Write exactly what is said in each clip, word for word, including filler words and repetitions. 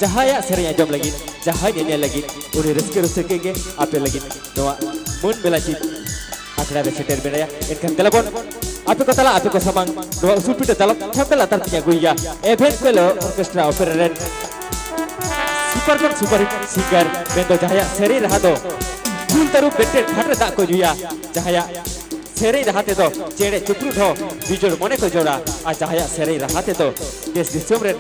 ᱡᱟᱦᱟᱸᱭᱟᱜ ᱥᱮᱨᱮᱧ ᱟᱸᱡᱚᱢ ᱞᱟᱹᱜᱤᱫ, ᱡᱟᱦᱟᱸᱭ ᱧᱮᱧᱮᱞ ᱞᱟᱹᱜᱤᱫ, ᱩᱱᱤ ᱨᱟᱹᱥᱠᱟᱹ ᱨᱩᱥᱤᱠᱟ ᱜᱮ ᱟᱯᱮ ᱞᱟᱹᱜᱤᱫ ᱱᱚᱣᱟ ᱢᱟᱹᱱ ᱢᱮᱞᱟ ᱪᱮᱫ ᱟᱠᱷᱲᱟ ᱨᱮ ᱥᱮᱴᱮᱨ ᱢᱮᱱᱟᱭᱟ᱾ ᱮᱱᱠᱷᱟᱱ ᱫᱮᱞᱟ ᱵᱚᱱ ᱟᱯᱮ ᱠᱚ ᱛᱟᱞᱟ, ᱟᱯᱮ ᱠᱚ ᱥᱟᱢᱟᱝ ᱱᱚᱣᱟ ᱩᱥᱩᱞ ᱯᱤᱴᱟᱹ ᱫᱟᱞᱚᱵ ᱪᱷᱟᱢᱰᱟ ᱞᱟᱛᱟᱨ ᱛᱤᱧ ᱟᱹᱜᱩᱭᱮᱭᱟ᱾ ᱮᱵᱷᱮᱱ ᱠᱚᱭᱞᱚ ᱚᱨᱠᱮᱥᱴᱨᱟ ᱚᱯᱮᱨᱟ ᱨᱮᱱ ᱥᱩᱯᱟᱨ ᱠᱷᱚᱱ ᱥᱩᱯᱟᱨ ᱦᱤᱴ ᱥᱤᱝᱜᱟᱨ, ᱢᱮᱱᱫᱚ ᱡᱟᱦᱟᱸᱭᱟᱜ ᱥᱮᱨᱮᱧ ᱨᱟᱦᱟ ᱫᱚ ᱠᱩᱞ ᱛᱟᱹᱨᱩᱵ ᱵᱮᱱᱴᱮᱱ ᱯᱷᱟᱴ ᱨᱮ ᱫᱟᱜ ᱠᱚ ᱧᱩᱭᱟ, ᱡᱟᱦᱟᱸᱭᱟᱜ ᱥᱮᱨᱮᱧ ᱨᱟᱦᱟ ᱛᱮᱫᱚ ᱪᱮᱬᱮ ᱪᱤᱯᱨᱩᱫ ᱦᱚᱸ ᱵᱤᱡᱳᱲ ᱢᱚᱱᱮ ᱠᱚ ᱡᱚᱲᱟ, ᱟᱨ ᱡᱟᱦᱟᱸᱭᱟᱜ ᱥᱮᱨᱮᱧ ᱨᱟᱦᱟ ᱛᱮᱫᱚ ᱫᱮᱥ ᱫᱤᱥᱚᱢ ᱨᱮᱱ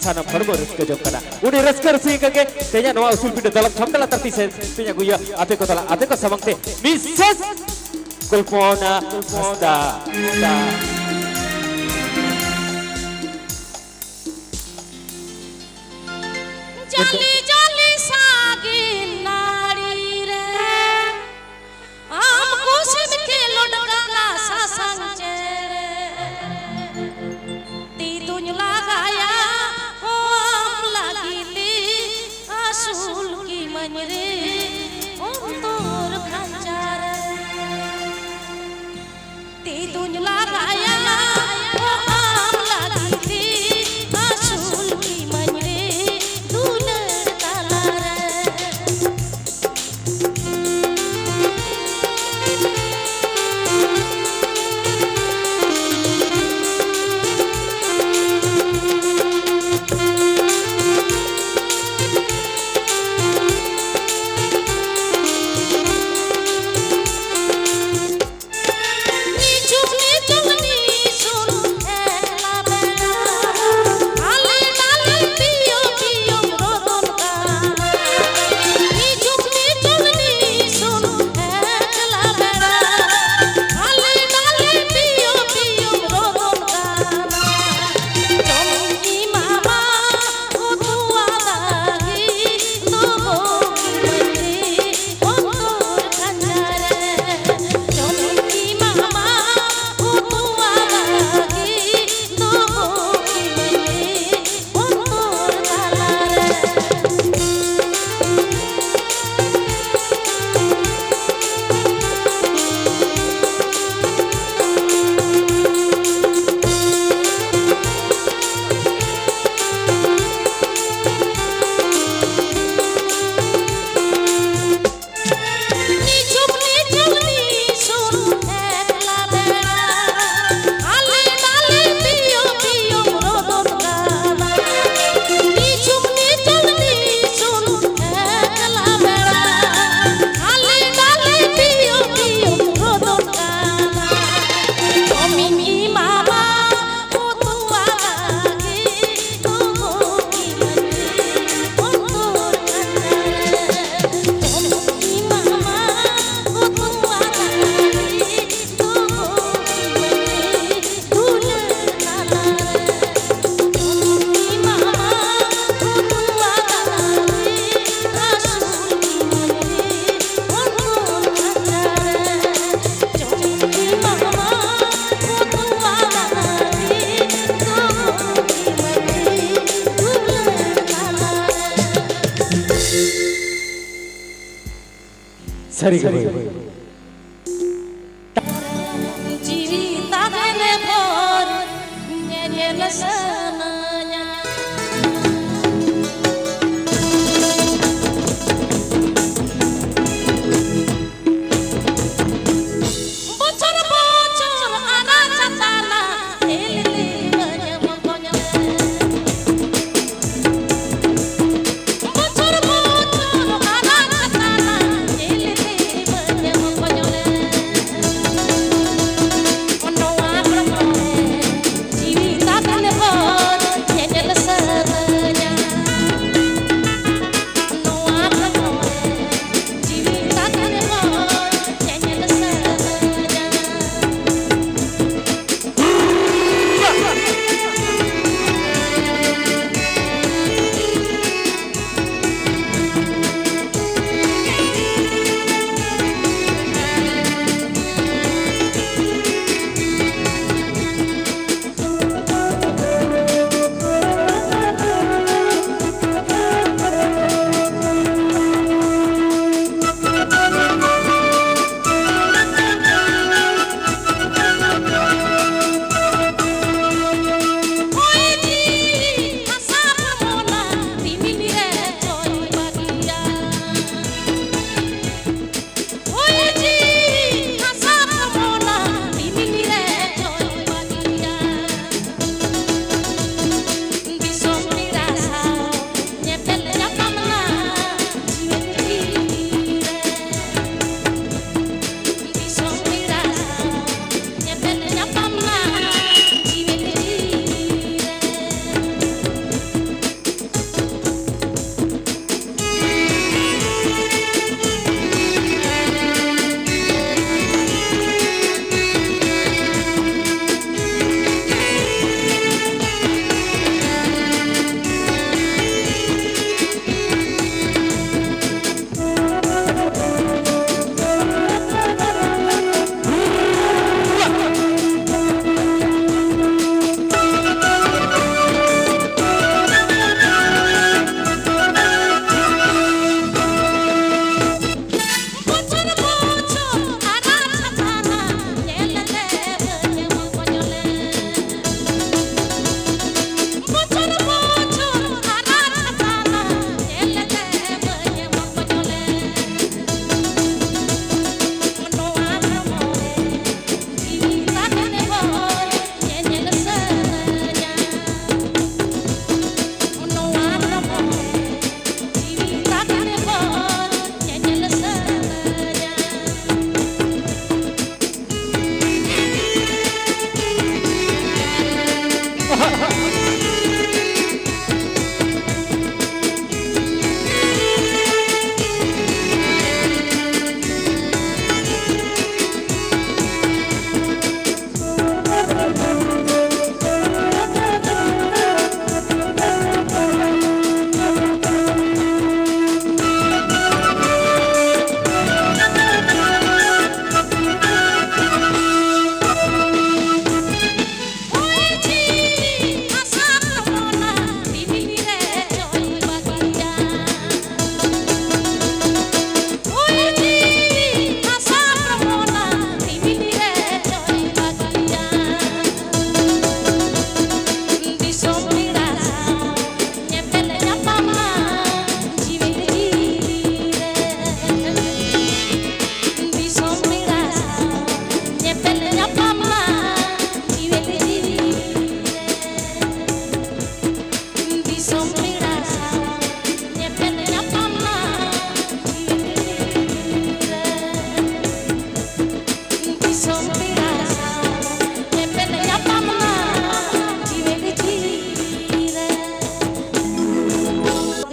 ᱥᱟᱱᱟᱢ ᱦᱚᱲᱢᱚ ᱨᱟᱹᱥᱠᱟᱹ ᱡᱚᱝ ᱠᱟᱱᱟ᱾ ᱩᱱᱤ ᱨᱟᱹᱥᱠᱟᱹ ᱨᱩᱥᱤᱠᱟ ᱜᱮ ᱛᱮᱦᱮᱧᱟᱜ ᱱᱚᱣᱟ ᱩᱥᱩᱞ ᱯᱤᱴᱟᱹ ᱫᱟᱞᱚᱵ ᱪᱷᱟᱢᱰᱟ ᱞᱟᱛᱟᱨ ᱛᱤᱧ ᱥᱮ-, ᱛᱤᱧ ᱟᱹᱜᱩᱭᱟ ᱟᱯᱮ ᱠᱚ ᱛᱟᱞᱟ, ᱟᱯᱮ ᱠᱚ ᱥᱟᱢᱟᱝ ᱛᱮ ᱢᱤᱥᱮᱥ ᱠᱚᱞᱯᱚᱱᱟ ᱦᱟᱸᱥᱫᱟ᱾ ᱡᱟᱹᱞᱤ ᱡᱟᱹᱞᱤ ᱥᱟᱜᱮ ᱱᱟᱹᱲᱤ ᱨᱮ ᱟᱢ ᱠᱩᱥᱤᱢ ᱠᱷᱮᱞᱳᱰ ᱠᱟᱱᱟ ᱥᱟᱥᱟᱝ ᱪᱮᱬᱮ᱾ ᱛᱤ ᱫᱩᱧ ᱞᱟᱜᱟᱭᱟ ᱟᱢ ᱞᱟᱹᱜᱤᱫ ᱛᱮ, ᱟᱹᱥᱩᱞ ᱠᱤᱢᱟᱹᱧ ᱨᱮ ᱚᱱᱛᱚᱨ ᱠᱷᱟᱧᱪᱟ ᱨᱮ᱾ ᱛᱤ ᱫᱩᱧ ᱞᱟᱜᱟᱭᱟ ᱟᱢ ᱞᱟᱹᱜᱤᱫ ᱛᱮ, ᱟᱹᱥᱩᱞ ᱠᱤᱢᱟᱹᱧ ᱨᱮ ᱫᱩᱞᱟᱹᱲ ᱥᱟᱹᱨᱤ ᱜᱮ ᱦᱩᱭ᱾ ᱡᱤᱣᱤ ᱛᱟᱦᱮᱱ ᱵᱷᱳᱨ ᱧᱮᱧᱮᱞ ᱥᱟᱱᱟᱧᱟ᱾ ᱵᱚᱪᱷᱚᱨ ᱵᱚᱪᱷᱚᱨ ᱟᱨᱟᱜ ᱪᱷᱟᱛᱟᱞᱟ ᱮᱞ ᱞᱮ ᱵᱟᱹᱧ ᱢᱚᱠᱚᱧ ᱨᱮ᱾ ᱵᱚᱪᱷᱚᱨ ᱵᱚᱪᱷᱚᱨ ᱟᱨᱟᱜ ᱪᱷᱟᱛᱟᱞᱟ ᱮᱞ ᱞᱮ ᱵᱟᱹᱧ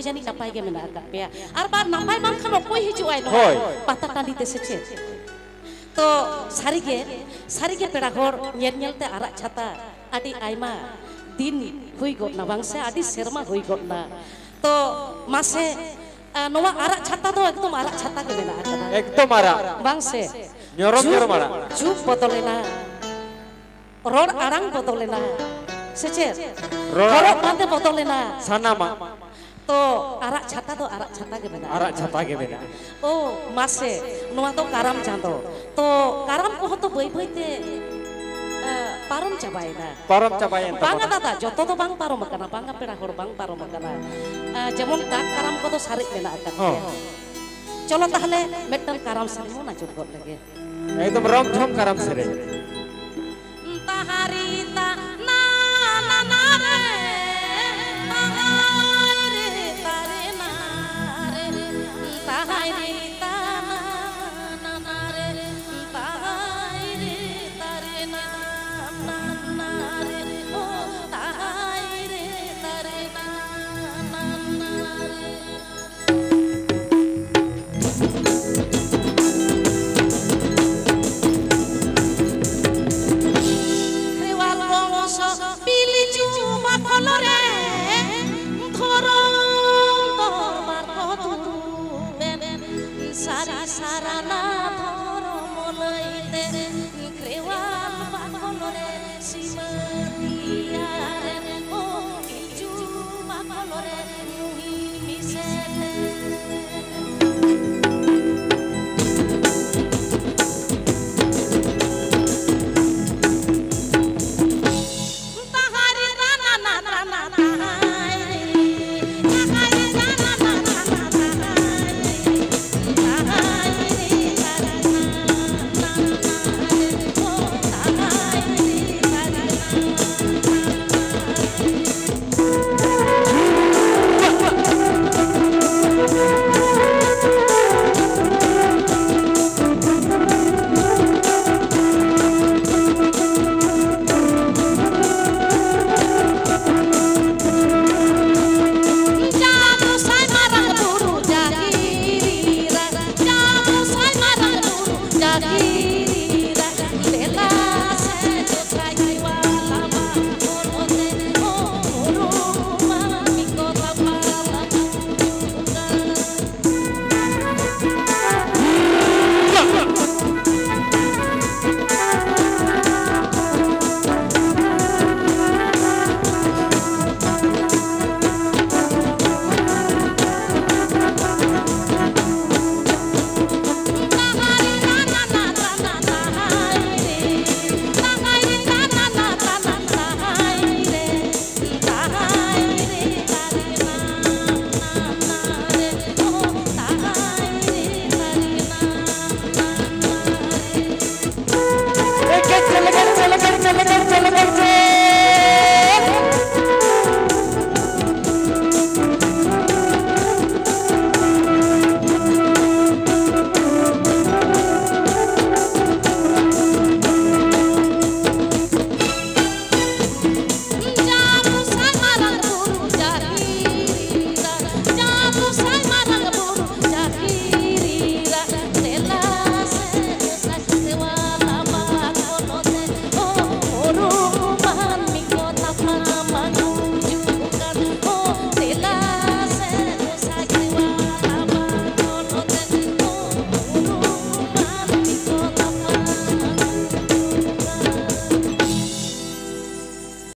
ᱡᱟᱹᱱᱤᱡ ᱱᱟᱯᱟᱭ ᱜᱮ ᱢᱮᱱᱟᱜ ᱟᱠᱟᱫ ᱯᱮᱭᱟ᱾ ᱟᱨ ᱵᱟᱝ ᱱᱟᱯᱟᱭ ᱵᱟᱝᱠᱷᱟᱱ ᱚᱠᱚᱭ ᱦᱤᱡᱩᱜ ᱟᱭ ᱱᱚᱣᱟ ᱦᱳᱭ᱾ ᱯᱟᱛᱟ ᱴᱟᱺᱰᱤ ᱛᱮ, ᱥᱮ ᱪᱮᱫ? ᱛᱚ ᱥᱟᱹᱨᱤᱜᱮ, ᱥᱟᱹᱨᱤᱜᱮ ᱯᱮᱲᱟ ᱦᱚᱲ ᱧᱮᱞ ᱧᱮᱞ ᱛᱮ ᱟᱨᱟᱜ ᱪᱷᱟᱛᱟ ᱟᱹᱰᱤ ᱟᱭᱢᱟ ᱫᱤᱱ ᱦᱩᱭ ᱜᱚᱫ ᱱᱟ, ᱵᱟᱝ ᱥᱮ? ᱟᱹᱰᱤ ᱥᱮᱨᱢᱟ ᱦᱩᱭ ᱜᱚᱫ ᱱᱟ᱾ ᱛᱚ ᱢᱟᱥᱮ, ᱟ, ᱱᱚᱣᱟ ᱟᱨᱟᱜ ᱪᱷᱟᱛᱟ ᱫᱚ ᱮᱠᱫᱚᱢ ᱟᱨᱟᱜ ᱪᱷᱟᱛᱟ ᱜᱮ ᱢᱮᱱᱟᱜ ᱟᱠᱟᱫᱟ, ᱮᱠᱫᱚᱢ ᱟᱨᱟᱜ᱾ ᱵᱟᱝ ᱥᱮ? ᱧᱚᱨᱚᱢ ᱡᱩᱜᱽ, ᱧᱚᱨᱚᱢ ᱟᱨᱟᱜ᱾ ᱡᱩᱜᱽ ᱵᱚᱫᱚᱞᱮᱱᱟ, ᱨᱚᱲ ᱟᱲᱟᱝ ᱵᱚᱫᱚᱞᱮᱱᱟ, ᱥᱮ ᱪᱮᱫ? ᱨᱚᱲ ᱦᱚᱨᱚᱜ ᱟᱲᱟᱝ᱾ ᱵᱟᱸᱫᱮ ᱵᱚᱫᱚᱞᱮᱱᱟ᱾ ᱥᱟᱱᱟᱢᱟᱜ᱾ ᱛᱚ ᱟᱨᱟᱜ ᱪᱷᱟᱛᱟ ᱫᱚ ᱟᱨᱟᱜ ᱪᱷᱟᱛᱟ ᱜᱮ ᱢᱮᱱᱟᱜᱼᱟ᱾ ᱟᱨᱟᱜ ᱪᱷᱟᱛᱟ ᱜᱮ ᱢᱮᱱᱟᱜᱼᱟ᱾ ᱳ ᱢᱟᱥᱮ, ᱱᱚᱣᱟ ᱫᱚ ᱠᱟᱨᱟᱢ ᱪᱟᱸᱫᱚ᱾ ᱛᱚ ᱠᱟᱨᱟᱢ ᱠᱚᱦᱚᱸ ᱛᱚ ᱵᱟᱹᱭ ᱵᱟᱹᱭ ᱛᱮ, ᱟ, ᱯᱟᱨᱚᱢ ᱪᱟᱵᱟᱭᱮᱱᱟ᱾ ᱯᱟᱨᱚᱢ ᱪᱟᱵᱟᱭᱮᱱ ᱵᱟᱝᱟ ᱛᱟᱵᱚᱱᱟ᱾ ᱫᱟᱫᱟ, ᱡᱚᱛᱚ ᱫᱚ ᱵᱟᱝ ᱯᱟᱨᱚᱢ ᱟᱠᱟᱱᱟ, ᱵᱟᱝᱟ ᱯᱮᱲᱟ ᱦᱚᱲ, ᱵᱟᱝ ᱯᱟᱨᱚᱢ ᱟᱠᱟᱱᱟ᱾ ᱟ, ᱡᱮᱢᱚᱱ ᱰᱟᱠ ᱠᱟᱨᱟᱢ ᱠᱚᱫᱚ ᱥᱟᱨᱮᱡ ᱢᱮᱱᱟᱜ ᱟᱠᱟᱫ ᱦᱚᱸ᱾ ᱜᱮᱭᱟ᱾ ᱪᱚᱞᱚ ᱛᱟᱦᱞᱮ ᱢᱤᱫᱴᱟᱝ ᱠᱟᱨᱟᱢ ᱥᱮᱨᱮᱧ ᱵᱚᱱ ᱟᱸᱡᱚᱢ ᱜᱚᱫ ᱞᱮᱜᱮ᱾ ᱮᱠᱫᱚᱢ ᱨᱚᱢ ᱡᱷᱚᱢ ᱠᱟᱨᱟᱢ ᱥᱮᱨᱮᱧ᱾